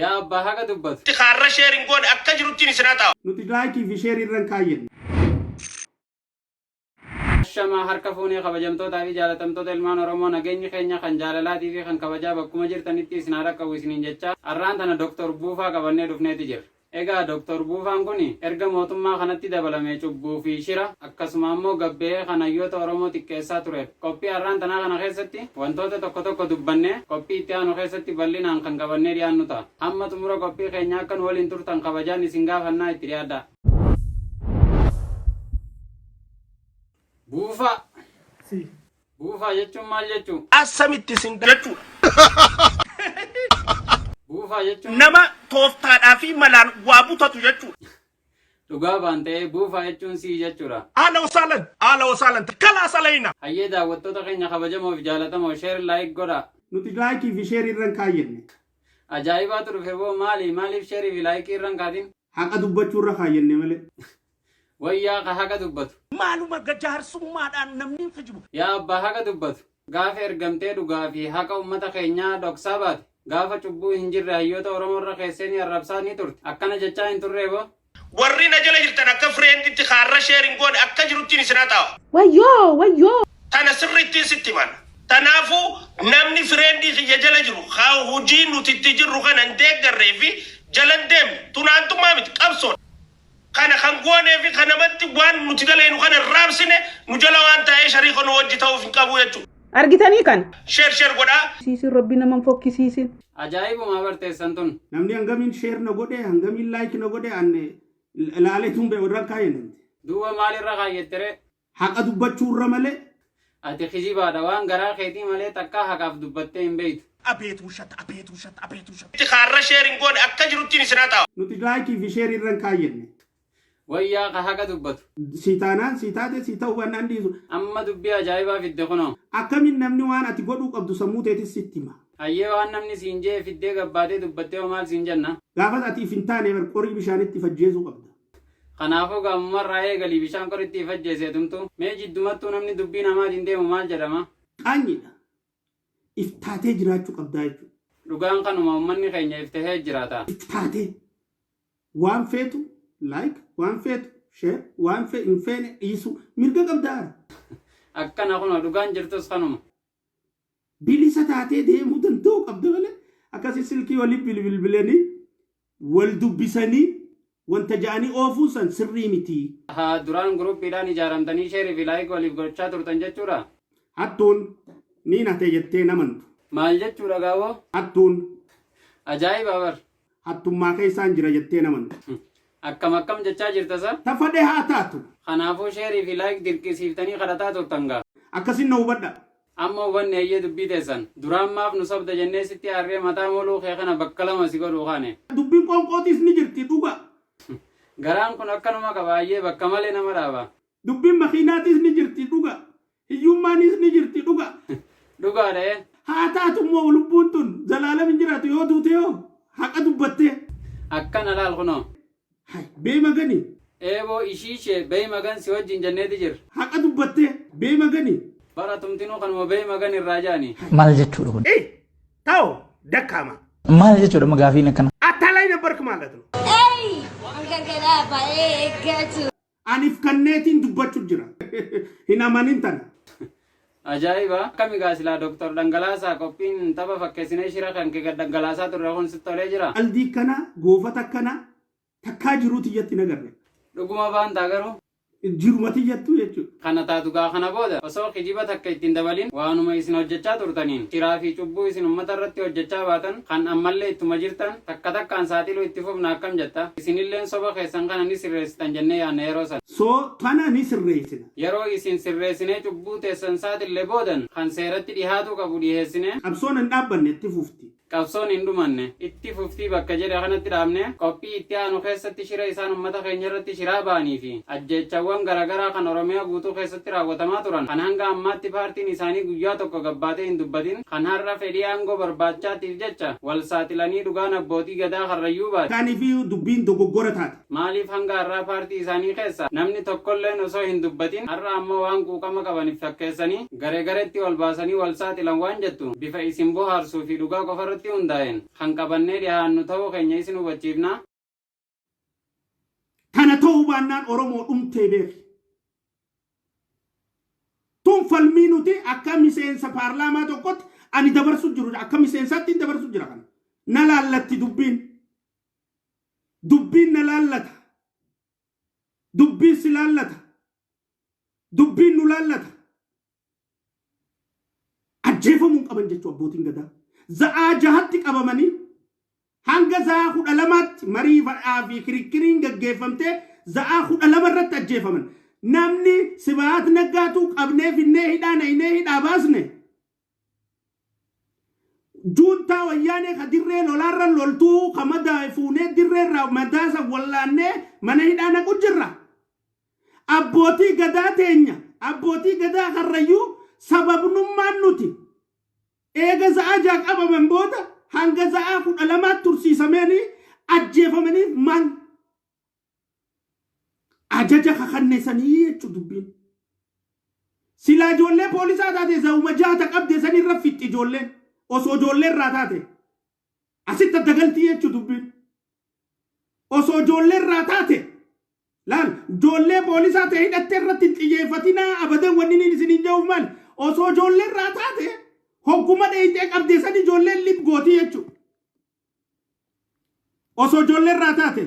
Yaa abbaa haqa dubbatu. Kaarra share hin goone akka jiruttiin isin haxaawa. Nuti like fi share irra hin kaayyanne. Ashamaa harka fuunee kabajamtootaa fi jaalatamtoota ilmaan Oromoo, nageenyi keenya kan jaalalaatii fi kan kabajaa bakkuma jirtanitti isin haa dhaqqabu isiniin jechaa, arraan tana Dr. Buufaa qabannee dhufneeti jirra. Egaa Dr. Buufaan kun erga mootummaa kanatti dabalamee cubbuu fi shira, akkasuma ammoo gabbe'ee kan hayyoota Oromoo xiqqeessaa tureedha. Qophii arraan tanaa kana keessatti wantoota tokko tokko dubbannee qophii itti aanu keessatti bal'inaan kan qabannee dhiyaannu ta'a. Hamma xumura qophii keenyaa akka nu waliin turtan kabajaan isin gaafannaa, itti dhiyaadhaa. Buufaa. Si. Buufaa jechuun maal jechuu? Assamitti isin jechuudha. Buufaa jechuun Nama tooftaadhaa fi malaan waa butatu jechuudha. Dhugaa baan ta'ee, buufaa jechuun sii jechuudha. Haala wasaalan, haala wasaalan, kalaa salayna. Hayyee, daawwattoota keenya kabajamoo fi jaalatamoo, share, like godhaa. Nuti like fi share irra hin kaayyanne. Ajaa'ibaatu dhufe boo, maali? Maaliif share fi like irra hin kaatin? Haqa dubbachuu irra kaayyanne malee. Wayyaa ka haqa dubbatu. Maaluma jaarsummaadhaan namni hin kijibu. Yaa abbaa haqa dubbatu. Gaafa ergamtee dhugaa fi haqa uummata keenyaa dhoksaa baate, gaafa cubbuu hin jirre hayyoota Oromoo irra keessee ni arrabsaa ni turte. Akkana jechaa hin turree boo? Warri na jala jirtan akka frienditti kaarra share hin goone akka jiruttiin isin haxaawa. Wayyoo! Wayyoo! Tana sirrittiin sitti himana. Tanaafuu namni friendii kiyya jala jiru haa hojii nuti itti jirru kana hin deeggarree fi jala hin deemne, tunaantummaa miti, qabsoodha. Kana kan goonee fi kanamatti waan nuti daleenu kana hin raabsine, nu jala waan taa'ee shariika nu wajji ta'uuf hin qabu jechuudha. Argitanii kana? Share share godhaa. Siisiin rabbi nama hin fokkisiisin. Ajaa'ibumaa barteessan tun. Namni hangamiin share na godhe, hangamiin like na godhe an ilaaleetuun beeku, irra hin kaayyanne nuti. Duuba maalirra kaayyattere? Haqa dubbachuu irra malee. Ati kijibaadha, waan garaa keetii malee takkaa haqaaf dubbattee hin beeytu. Abeet wushat, abeet wushat, abeet wushat. Kaarra share hin goone akka jiruttiin isin haxaawa. Nuti like fi share irra hin kaayyanne. Wayyaa ka haqa dubbatu. Si taanaan si taate, si ta'uu baannaan dhiisu. Amma dubbii ajaa'ibaa fidde kunoo. Akkamiin namni waan ati godhuu qabdu sammuu teetis sitti hima. Hayyee, waan namni siin je'e fiddee gabbaatee dubbattee hoo maal siin jenna? Gaafas ati if hin taane bar qorii bishaanitti if ajjeesuu qabda. Kanaafuu gaamumarraa eegalii bishaan qoritti if ajjeesee tumtu. Mee jiddumattuu namni dubbii namaatiin deemu maal jedhama? Qaanyiidha. If taatee jiraachuu qabdaa jechuudha. Dhugaan kanuma, ummanni keenya if tahee jiraata. If taatee waan feetu like, waan feetu share, waan hin feene dhiisuu mirga qabdaa. Akkana kunoo, dhugaan jirtus kanuma. Bilisa taatee deemuu danda'uu qabda malee akkasii silkii walii bilbilanii wal dubbisanii wanta ja'anii oofuun san sirrii miti. Haa, duraan groupiidhaan ijaaramtanii share fi like waliif gochaa turtan jechuudha? Hattuun niin hate jettee namantu. Maal jechuudha gaawoo? Hattuun. Ajaa'iba bar. Hattummaa keessaan jira jettee namantu. Akkam akkam jechaa jirta sa? Ta fadhe haa taatu. Kanaafuu share fi like dirqisiiftanii kadhataa turtan gaa. Akkasin na hubadha. Amma hubanne, eeyyee, dubbii teessan. Duraan maaf nu sobda jennee sitti aarree mataa moluu kee kana bakka lama si godhuu kaane. Dubbiin qoonqootiis ni jirti dhuga. Garaan kun akkanuma qaba, ayyee, bakka malee nama dhaaba. Dubbiin makiinaatiis ni jirti dhuga. Hiyyummaanis ni jirti dhuga. Dhugaadha, ee. Haa taatu immoo lubbuun tun zalaalam hin jiraatu, yoo duute hoo haqa dubbattee. Akkana laal kunoo. Hay beema gani. Eeboo ishiishee beey magan si wajjin jenneeti jirra. Haqa dubbattee beema gani. Bara tumtinuu kanuma beey magan irraa jaani. Maal jechuudha kun? Eh, tawo dakkaama. Maal jechuudha amma gaafiin akkana? አታላይ ነበርክ ማለት ነው። Anif kanneetiin dubbachuu jira. Hin amanin tana. Ajaa'iba! Akkami gaa silaa Dooktor Dhangalaasaa, qophiin tapha fakkeessinee shira kan kee gad dhangalaasaa turre kun sitti tolee jira? Qaldii akkanaa, goofata akkanaa takkaa jiruu tiyyatti hin agarre. Dhuguma baantaa garuu? Jiruma tiyyattuu jechuudha. Kana taatu gaa, kana booda osoo kijiba takka ittiin dabalin waanuma isin hojjechaa turtaniin shiraa fi cubbuu isin ummata irratti hojjechaa baatan kan ammallee ittuma jirtan takka takkaan saaxiluu itti fufna, akkam jetta? Isinilleen soba keessan kana ni sirreessitan jennee yaanna yeroo san. So tana ni sirreessina. Yeroo isin sirreessinee cubbuu teessan saaxille boodan kan seeratti dhihaatuu qabu dhiheessinee. Qabsoon hin dhaabbanne, itti fufti. Qabsoon hin dhumanne, itti fuftii bakka jedhe kanatti dhaabnee, qophii itti aanu keessatti shira isaan ummata keenya irratti shiraa ba'anii fi ajjeechawwan garagaraa kan Oromiyaa guutuu keessatti raawwatamaa turan, kan hanga ammaatti paartiin isaanii guyyaa tokko gabbaatee hin dubbatin, kan har'a fedhii aangoo barbaachaatiif jecha wal saaxilanii dhugaan abbootii Gadaa Karrayyuu baate. Kaanifi dubbiin dogoggora taate. Maaliif hanga har'aa paartii isaanii keessaa namni tokkolleen osoo hin dubbatin, har'a ammoo waan quuqama qaban if fakkeessanii gare garetti wal baasanii wal saaxilan waan jettu bifa isin bohaarsuu fi dhugaa qofa irratti irratti hundaa'een kan qabannee dhihaannu ta'uu keenya isin hubachiifna. Tana ta'uu baannaan Oromoo dhumtee beeki. Tun falmii nuti akka miseensa paarlaamaa tokkotti ani dabarsu jiru, akka miseensaatti hin dabarsu jira kana. Na laallatti dubbiin. Dubbiin na laallata. Dubbiin si laallata. Dubbiin nu laallata. Ajjeefamuu hin qaban jechuu abbootiin gadaa. Za'aa 6tti qabamanii hanga za'aa 12tti marii fi kirikkiriin gaggeeffamtee za'aa 12 irratti ajjeefaman. Namni Sibahat Naggaatu qabnee finnee hidhaa naynee hidhaa baasne. Juuntaa Wayyaanee ka dirree lolaarra loltuu ka madaa'e fuunee dirree irraa madaasa wallaannee mana hidhaa naqu jirra. Abbootii gadaa teenya, abbootii gadaa Karrayyuu, sababnummaan nuti eega za'aa 6 qabaman booda hanga za'aa 12tti tursiisameeni ajjeefamaniif maal? Ajaja kakanneessanii jechuu dubbiin. Silaa ijoollee poolisaa taate za'uma 6 qabde san irra fixxi ijoolleen. Osoo ijoollee irraa taate. Asitti adda galtii jechuu dubbiin. Osoo ijoollee irraa taate, laal, ijoollee poolisaa ta'e hidhattee irratti hin xiyyeeffatinaa abadan. Wanni inni isin hin jedhuuf maal? Osoo ijoollee irraa taate hogguma dheeyxee qabde san ijoolleen lib gootii jechuudha. Osoo ijoollee irraa taate,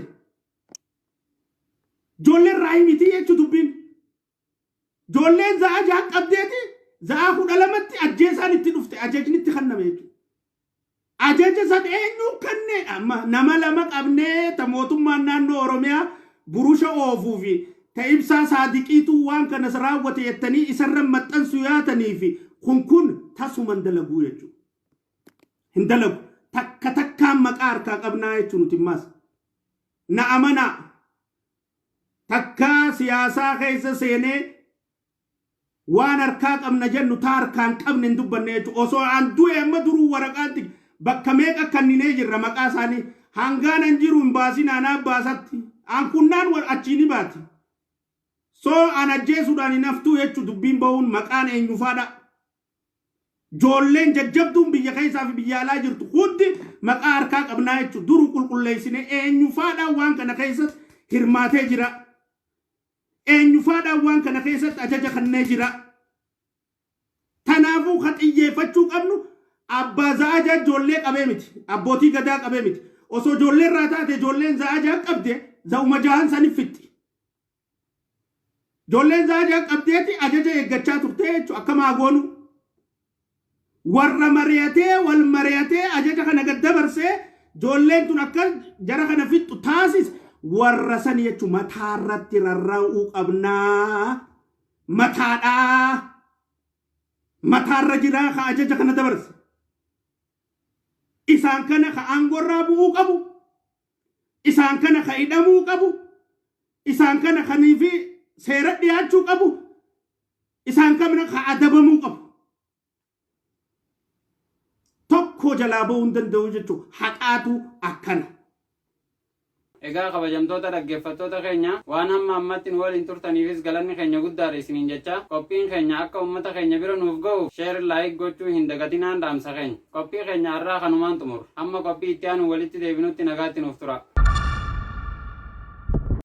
ijoollee irraa himiti jechuu dubbiin. Ijoolleen za'a 6 qabdeeti za'a 12tti ajjeesaan itti dhufte, ajajni itti kenname jechuudha. Ajaja san eenyu kenneedha? Amma nama lama qabnee, ta mootummaan naannoo Oromiyaa burusha oofuu fi ta Ibsaa Saadiqiitu waan kanas raawwate jettanii isarra maxxansu yaatanii fi kun tasuma hin dalaguu jechuudha. Hin dalagu. Takka takkaan maqaa harkaa qabnaa jechuun nuti immaas. Na amanaa. Takkaa siyaasaa keessa seenee waan harkaa qabna jennu ta harkaan qabne hin dubbanne jechuudha. Osoo an du'e amma duruu waraqaatti bakka meeqa kanninee jirra maqaa isaanii. Hangaan an jiru hin baasin, anaa baasatti. An kunnaan achii ni baati. So an ajjeesuudhaan hin haftuu jechuudha dubbiin bahuun maqaan eenyufaadha. Ijoolleen jajjabduun biyya keessaa fi biyya alaa jirtu hundi maqaa harkaa qabnaa jechuudha. Duruu qulqulleessine eenyufaadhaan waan kana keessatti hirmaatee jira. Eenyufaadhaan waan kana keessatti ajaja kennee jira. Kanaafuu ka xiyyeeffachuu qabnu abbaa za'a 6 ijoollee qabee miti. Abbootii gadaa qabee miti. Osoo ijoollee irraa taate ijoolleen za'a 6 qabde za'uma jahan sanif fixxi. Ijoolleen za'a 6 qabdeeti ajaja eeggachaa turte jechuudha akka maagoonu. Warra mari'atee wal mari'atee ajaja kana gad dabarsee ijoolleen tun akka jara kana fixxu taasis warra sani jechuun mataarratti rarra'uu qabnaa. Mataadhaa. Mataarra jiraa ka ajaja kana dabarse. Isaan kana ka aangoorraa bu'uu qabu. Isaan kana ka hidhamuu qabu. Isaan kana kanii fi seera dhiyaachuu qabu. Isaan kana ka adabamuu qabu. Tokko jalaa ba'uu hin danda'u jechuudha. Haqaatu akkana. Egaa kabajamtoota dhaggeeffattoota keenya, waan hamma ammatti nu waliin turtaniifis galanni keenya guddaadha isiniin jecha, qophiin keenya akka uummata keenya bira nuuf ga'uuf share, like gochuu hin dagatinaan dhaamsa keenya. Qophii keenya har'aa kanumaan xumur. Hamma qophii itti aanu walitti deebinutti nagaatti nuuf tura.